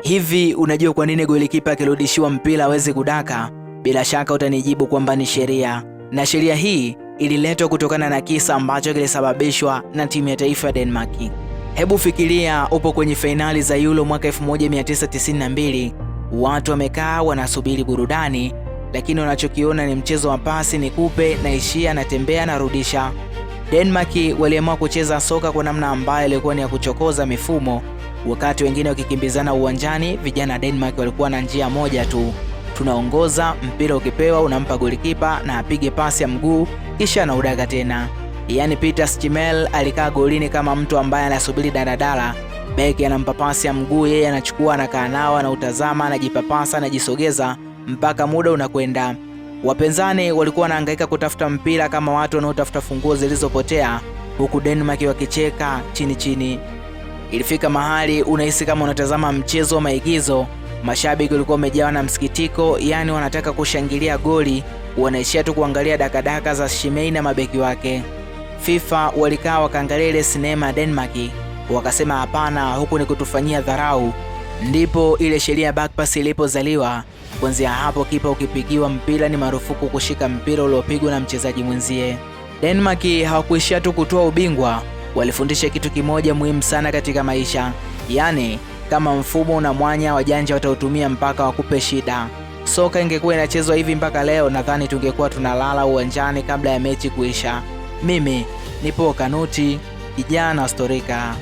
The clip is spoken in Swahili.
Hivi unajua kwa nini golikipa akirudishiwa mpira awezi kudaka? Bila shaka utanijibu kwamba ni sheria, na sheria hii ililetwa kutokana na kisa ambacho kilisababishwa na timu ya taifa ya Denmark. Hebu fikiria upo kwenye fainali za Euro mwaka 1992, watu wamekaa wanasubiri burudani, lakini wanachokiona ni mchezo wa pasi ni kupe na ishia na tembea na rudisha. Denmark waliamua kucheza soka kwa namna ambayo ilikuwa ni ya kuchokoza mifumo. Wakati wengine wakikimbizana uwanjani, vijana Denmark walikuwa na njia moja tu: tunaongoza, mpira ukipewa unampa golikipa na apige pasi ya mguu kisha anaudaka tena. Yaani Peter Schmeichel alikaa golini kama mtu ambaye anasubiri daladala. Beki anampa pasi ya mguu, yeye anachukua, anakaa nao, anautazama, anajipapasa, anajisogeza mpaka muda unakwenda. Wapinzani walikuwa wanahangaika kutafuta mpira kama watu wanaotafuta funguo zilizopotea, huku Denmark wakicheka chini chini. Ilifika mahali unahisi kama unatazama mchezo wa maigizo. Mashabiki walikuwa wamejawa na msikitiko, yaani wanataka kushangilia goli, wanaishia tu kuangalia dakadaka za Schmeichel na mabeki wake. FIFA walikaa wakaangalia ile sinema ya Denmark, wakasema hapana, huku ni kutufanyia dharau. Ndipo ile sheria ya backpass ilipozaliwa. Kuanzia hapo, kipa ukipigiwa mpira ni marufuku kushika mpira uliopigwa na mchezaji mwenzie. Denmark hawakuishia tu kutoa ubingwa, walifundisha kitu kimoja muhimu sana katika maisha, yaani kama mfumo una mwanya, wajanja watautumia mpaka wakupe shida. Soka ingekuwa inachezwa hivi mpaka leo, nadhani tungekuwa tunalala uwanjani kabla ya mechi kuisha. Mimi nipo Kanuti, kijana wa Storika.